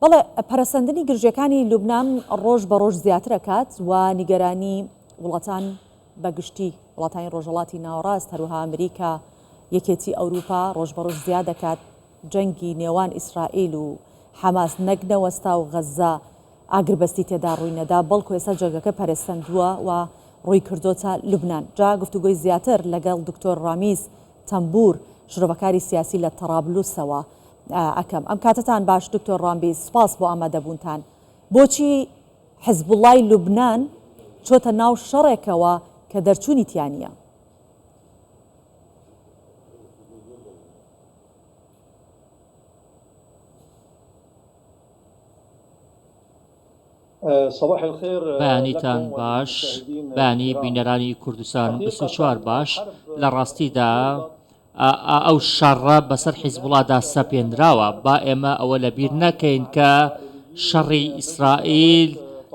بەڵێ، پەرەسەندنی گرژییەکانی لوبنان ڕۆژ بە ڕۆژ زیاتر ئەکات و نیگەرانی وڵاتان بە گشتی، وڵاتانی ڕۆژهەڵاتی ناوەڕاست، هەروەها ئەمریکا، یەکێتی ئەوروپا ڕۆژ بە ڕۆژ زیاد دەکات. جەنگی نێوان ئیسرائیل و حەماس نەک نەوەستا و غەززە ئاگربەستی تێدا ڕووی نەدا، بەڵکو ئێستا جەنگەکە پەرەسەندووە و ڕووی کردۆتە لوبنان. جا گفتوگۆی زیاتر لەگەڵ دکتۆر ڕامیز تەمبوور، شرۆڤەکاری سیاسی لە تەڕابلوسەوە ئەکەم. ئەم کاتەتان باش دکتۆر ڕامبیز، سوپاس بۆ ئامادەبوونتان. بۆچی حزبوڵای لوبنان چۆتە ناو شەڕێکەوە کە دەرچوونی تیا نییە؟ بەیانیتان باش بەیانی بینەرانی کوردستان 24 باش لە ڕاستیدا ئەو شەڕە بەسەر حیزبوڵادا سەپێنراوە با ئێمە ئەوە لەبیر نەکەین کە شەڕی ئیسرائیل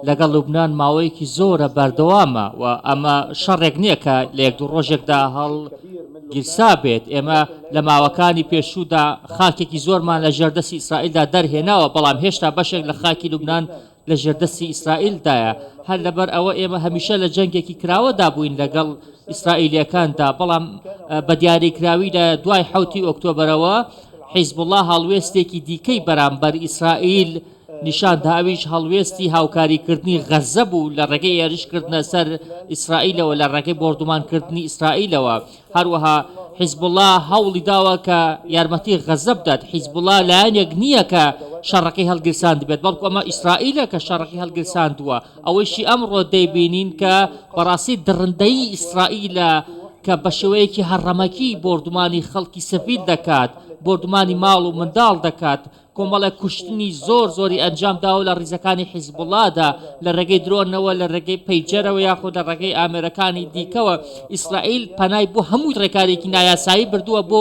لەگەڵ لوبناان ماوەیەکی زۆرە بەردەوامە و ئەمە شەڕێک نییە کە لە یەک دوو ڕۆژێکدا هەڵگیرسا بێت ئێمە لە ماوەکانی پێشوودا خاکێکی زۆرمان لە ژێردەستی ئیسرائیلدا دەرهێناوە بەڵام هێشتا بەشێک لە خاکی لوبناان لە ژێردەستی ئیسرائیلدایە هەر لەبەر ئەوە ئێمە هەمیشە لە جەنگێکی کراوەدا بووین لەگەڵ ئیسرائیلیەکاندا بەڵام بە دیاریکراوی لە دوای حوتی ئۆکتۆبەرەوە حیزبوڵا هەڵوێستێکی دیکەی بەرامبەر ئیسرائیل نیشاندا ئەویش هەڵوێستی هاوکاریکردنی غەزە بوو لە ڕێگەی هێرشکردنە سەر ئیسرائیلەوە لە ڕێگەی بۆردومانکردنی ئیسرائیلەوە هەروەها حیزبوڵا هەوڵی داوە کە یارمەتی غەزە بدات، حیزبوڵا لایەنێک نییە کە شەڕەکەی هەڵگیرساندبێت، بەڵکو ئەمە ئیسرائیلە کە شەڕەکەی هەڵگیرساندووە، ئەوەیشی ئەمڕۆ دەیبینین کە بەڕاستی دڕندەیی ئیسرائیلە کە بە شێوەیەکی هەڕەمەکی بۆردومانی خەڵکی سڤیل دەکات، بۆردومانی ماڵ و منداڵ دەکات، کۆمەڵێک کوشتنی زۆر زۆری ئەنجام داوە لە ڕیزەکانی حیزبوڵادا لە ڕێگەی درۆنەوە لە ڕێگەی پەیجەرەوە یاخود لە ڕێگەی ئامێرەکانی دیکەوە ئیسرائیل پەنای بۆ هەموو ڕێکارێکی نایاسایی بردووە بۆ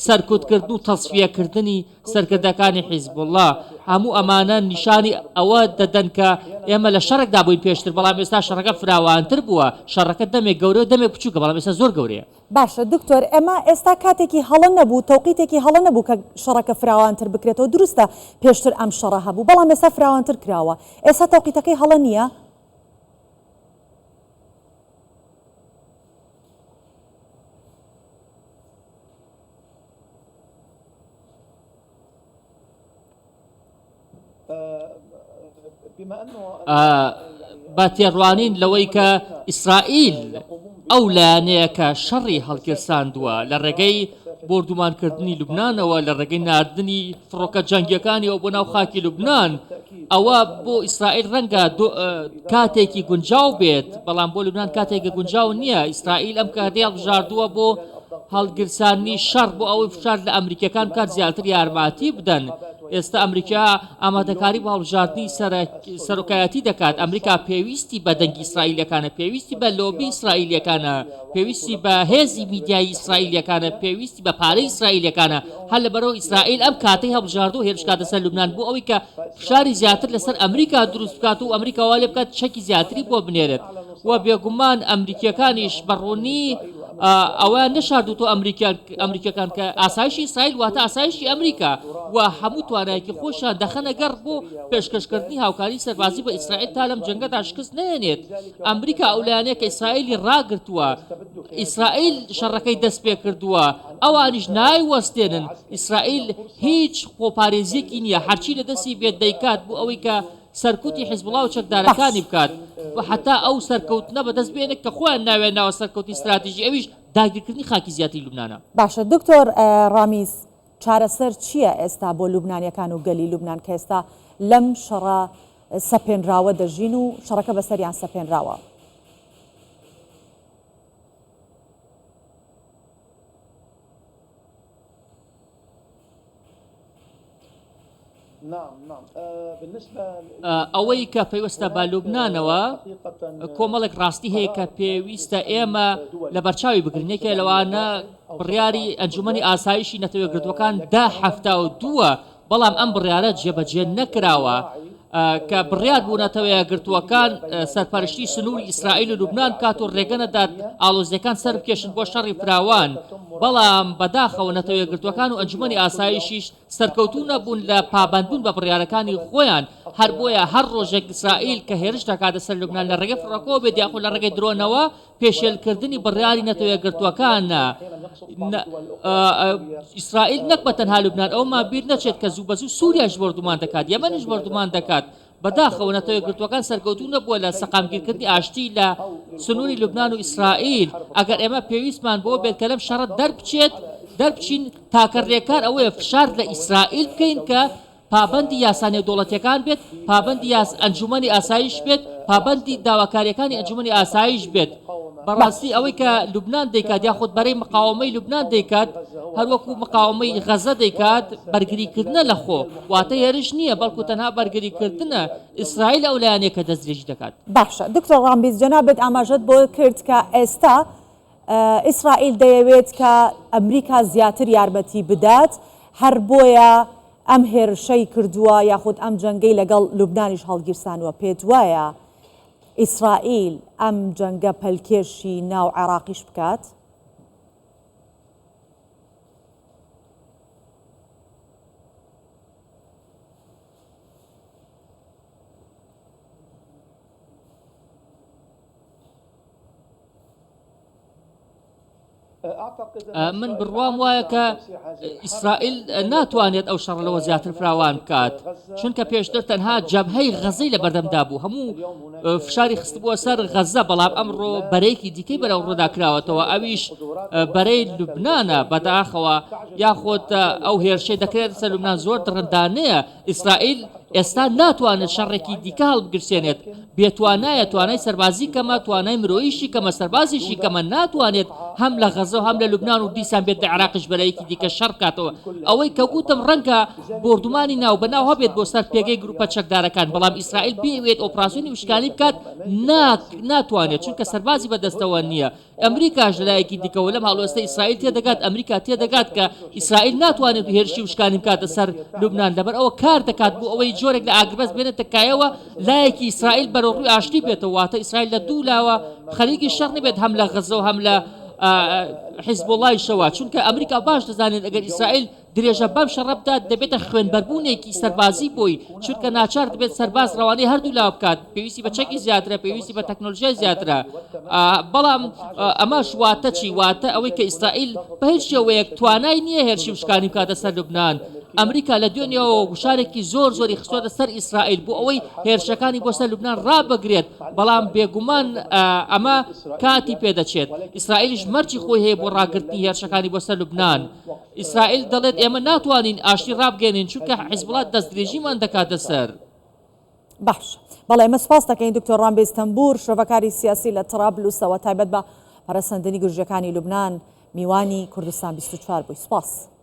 سەرکوتکردن و تەسفیەکردنی سەرکردەکانی حیزبوڵا هەموو ئەمانە نیشانی ئەوە دەدەن کە ئێمە لە شەڕێکدا بووین پێشتر بەڵام ئێستا شەڕەکە فراوانتر بووە شەڕەکە دەمێک گەورە و دەمێک بچووکە بەڵام ئێستا زۆر گەورەیە. باشە دکتۆر ئەمە ئێستا کاتێکی هەڵە نەبوو تەوقیتێکی هەڵە نەبوو کە شەڕەکە فراوانتر بکرێتەوە دروستە پێشتر ئەم شەڕە هەبوو بەڵام ئێستا فراوانتر کراوە ئێستا تەوقیتەکەی هەڵە نییە؟ بە تێڕوانین لەوەی کە ئیسرائیل ئەو لایەنەیە کە شەڕی هەڵگیرساندووە لە ڕێگەی بۆردومانکردنی لوبنانەوە لە ڕێگەی ناردنی فڕۆکە جەنگیەکانیەوە بۆ ناو خاکی لوبنان ئەوە بۆ ئیسرائیل ڕەنگە کاتێکی گونجاو بێت بەڵام بۆ لوبنان کاتێکی گونجاو نییە ئیسرائیل ئەم کاتەی هەڵبژاردووە بۆ هەڵگیرساندنی شەڕ بۆ ئەوەی فشار لە ئەمریکیەکان بکات زیاتر یارمەتی بدەن ئێستا ئەمریکا ئامادەکاری بۆ هەڵبژاردنی سەرۆکایەتی دەکات ئەمریکا پێویستی بە دەنگی ئیسرائیلەکانە پێویستی بە لۆبی ئیسرائیلەکانە پێویستی بە هێزی میدیایی ئیسرائیلەکانە پێویستی بە پارەی ئیسرائیلەکانە هەر لەبەرەوە ئیسرائیل ئەم کاتەی هەڵبژاردو هێرشکاتە سەر لوبناان بۆ ئەوەی کە فشاری زیاتر لەسەر ئەمریکا دروست بکات و ئەمریکا وا لێ بکات چەکی زیاتری بۆ بنێرێت و بێگومان ئەمریکیەکانیش بە ڕوونی ئەوەیان نەشاردووتەوە ئەمریکیەکان کە ئاسایشی ئیسرائیل واتە ئاسایشی ئەمریکا و هەموو توانایەکی خۆشیان دەخەنە گەڕ بۆ پێشکەشکردنی هاوکاری سەربازی بە ئیسرائیل تا لەم جەنگەدا شکست نەهێنێت. ئەمریکا ئەو لایەنەیە کە ئیسرائیلی ڕاگرتووە، ئیسرائیل شەڕەکەی دەست پێکردووە، ئەوانیش نایوەستێنن. ئیسرائیل هیچ خۆپارێزییەکی نییە، هەرچی لە دەستی بێت دەیکات بۆ ئەوەی کە سەرکوتی حیزبوڵا و چەکدارەکانی بکات و هەتا ئەو سەرکەوتنە بەدەست بێنێت کە خۆیان ناویان ناوە سەرکەوتنی ستراتیژی ئەویش داگیرکردنی خاکی زیاتری لوبنانە. باشە دکتۆر ڕامیز چارەسەر چییە ئێستا بۆ لوبنانیەکان و گەلی لوبنان کە ئێستا لەم شەڕە سەپێنراوە دەژین و شەڕەکە بەسەریان سەپێنراوە؟ ئەوەی کە پەیوەستە بە لوبنانەوە کۆمەڵێک ڕاستی هەیە کە پێویستە ئێمە لە بەرچاوی بگرین یەکێ لەوانە بڕیاری ئەنجومەنی ئاسایشی نەتەوە یەکگرتووەکان دە حەفتا و دووە بەڵام ئەم بڕیارە جێبەجێ نەکراوە. کە بڕیار بوو نەتەوە یەکگرتووەکان سەرپەرشتی سنووری ئیسرائیل و لوبنان بکات و ڕێگە نەدات ئاڵۆزییەکان سەربکێشن بۆ شەڕی فراوان، بەڵام بەداخەوە نەتەوە یەکگرتووەکان و ئەنجومەنی ئاسایشیش سەرکەوتوو نەبوون لە پابەندبوون بە بڕیارەکانی خۆیان، هەر بۆیە هەر ڕۆژێک ئیسرائیل کە هێرش دەکاتە سەر لوبنان لە ڕێگەی فڕۆکەوە بێت یاخود لە ڕێگەی درۆنەوە، پێشێلکردنی بڕیاری نەتەوە یەکگرتووەکانە. ئیسرائیل نەک بە تەنها لوبنان، ئەوەمان بیر نەچێت کە زوو بە زوو سووریاش بۆردومان دەکات، یەمەنیش بۆردومان دەکات. بەداخەوە نەتەوە یەکگرتووەکان سەرکەوتوو نەبووە لە سەقامگیرکردنی ئاشتی لە سنووری لوبنان و ئیسرائیل. ئەگەر ئێمە پێویستمان بەوە بێت کە لەم شەڕە دەربچێت، دەربچین، تاکە رێکار ئەوەیە فشار لە ئیسرائیل بکەین کە پابەندی یاسا نێودەوڵەتییەکان بێت، پابەندی ئەنجوومەنی ئاسایش بێت، پابەندی داواکارییەکانی ئەنجوومەنی ئاسایش بێت. بەڕاستی ئەوەی کە لوبنان دەیکات یاخود بەرەی مقاوەمەی لوبنان دەیکات، هەروەکو مقاوەمەی غەزە دەیکات، بەرگریکردنە لە خۆ، واتە هێرش نییە، بەڵکو تەنها بەرگریکردنە، ئیسرائیل ئەو لایەنەیە کە دەستدرێژی دەکات. باشە دکتۆر ڕامبیز جەنابت ئاماژەت بۆ کرد کە ئێستا ئیسرائیل دەیەوێت کە ئەمریکا زیاتر یارمەتی بدات، هەر بۆیە ئەم هێرشەی کردووە یاخود ئەم جەنگەی لەگەڵ لوبنانیش هەڵگیرسانووە، پێت وایە ئیسرائیل ئەم جەنگە پەلکێشی ناو عێراقیش بکات؟ من بڕوام وایە کە ئیسرائیل ناتوانێت ئەو شەڕ لەوە زیاتر فراوان بکات چونکە پێشتر تەنها جەبهەی غەزەی لە بەردەمدا بوو هەموو فشاری خستبووە سەر غەزە بەڵام ئەمڕۆ بەرەیەکی دیکەی بەرەو ڕوودا کراوەتەوە ئەویش بەرەی لوبنانە بەداخەوە یاخود ئەو هێرشەی دەکرێت سەر لوبنان زۆر دڕندانەیە ئیسرائیل ئێستا ناتوانێت شەڕێکی دیکە هەڵبگرسێنێت، بێتوانایە، توانای سەربازی کەمە، توانای مرۆییشی کەمە، سەربازیشی کەمە، ناتوانێت هەم لە غەزە و هەم لە لوبنان و دیسان بێت لە عێراقیش بەرەیەکی دیکە شەڕ بکاتەوە. ئەوەی کە گوتم ڕەنگە بۆردومانی ناوبەناو هەبێت بۆ سەر پێگەی گروپە چەکدارەکان، بەڵام ئیسرائیل بیەوێت ئۆپراسیۆنی وشکانی بکات ناتوانێت، چونکە سەربازی بەدەستەوە نییە. ئەمریکاش لەلایەکی دیکەوە لەم هەڵوێستە ئیسرائیل تێدەگات، ئەمریکا تێدەگات کە ئیسرائیل ناتوانێت هێرشی وشکانی بکاتە سەر لوبنان، لەبەر ئەوە کار دەکات بۆ ئەوەی جۆرێک لە ئاگربەست بێنێتە کایەوە، لایەکی ئیسرائیل بەرەو ڕووی ئاشتی بێتەوە، واتە ئیسرائیل لە دوو لاوە خەریکی شەڕ نەبێت هەم لە غەزە و هەم لە حیزبوڵایشەوە، چونکە ئەمریکا باش دەزانێت ئەگەر ئیسرائیل درێژە بەم شەڕە بدات دەبێتە خوێنبەربوونێکی سەربازی بۆی، چونکە ناچار دەبێت سەرباز ڕەوانەی هەردوولا بکات، پێویستی بە چەکی زیاترە، پێویستی بە تەکنۆلژیای زیاترە. بەڵام ئەمەش واتە چی؟ واتە ئەوەی کە ئیسرائیل بە هیچ شێوەیەک توانای نییە هێرشی وشکانی بکاتە سەر لوبنان. ئەمریکا لە دوێنێوە گوشارێکی زۆر زۆری خستووەتە سەر ئیسرائیل بۆ ئەوەی هێرشەکانی بۆ سەر لوبنان ڕابگرێت، بەڵام بێگومان ئەمە کاتی پێدەچێت. ئیسرائیلیش مەرجی خۆی هەیە بۆ ڕاگرتنی هێرشەکانی بۆ سەر لوبنان. ئیسرائیل دەڵێت ئێمە ناتوانین ئاشتی ڕابگەیەنین چونکە حیزبوڵا دەستدرێژیمان دەکاتە سەر. باش بەڵێ ئێمە سوپاست دەکەین دکتۆر ڕامبیز تەمبوور شرۆڤەکاری سیاسی لە تڕابلوسەوە تایبەت بە پەرەسەندنی گرژیەکانی لوبنان میوانی کوردستان 24 بووی سوپاس.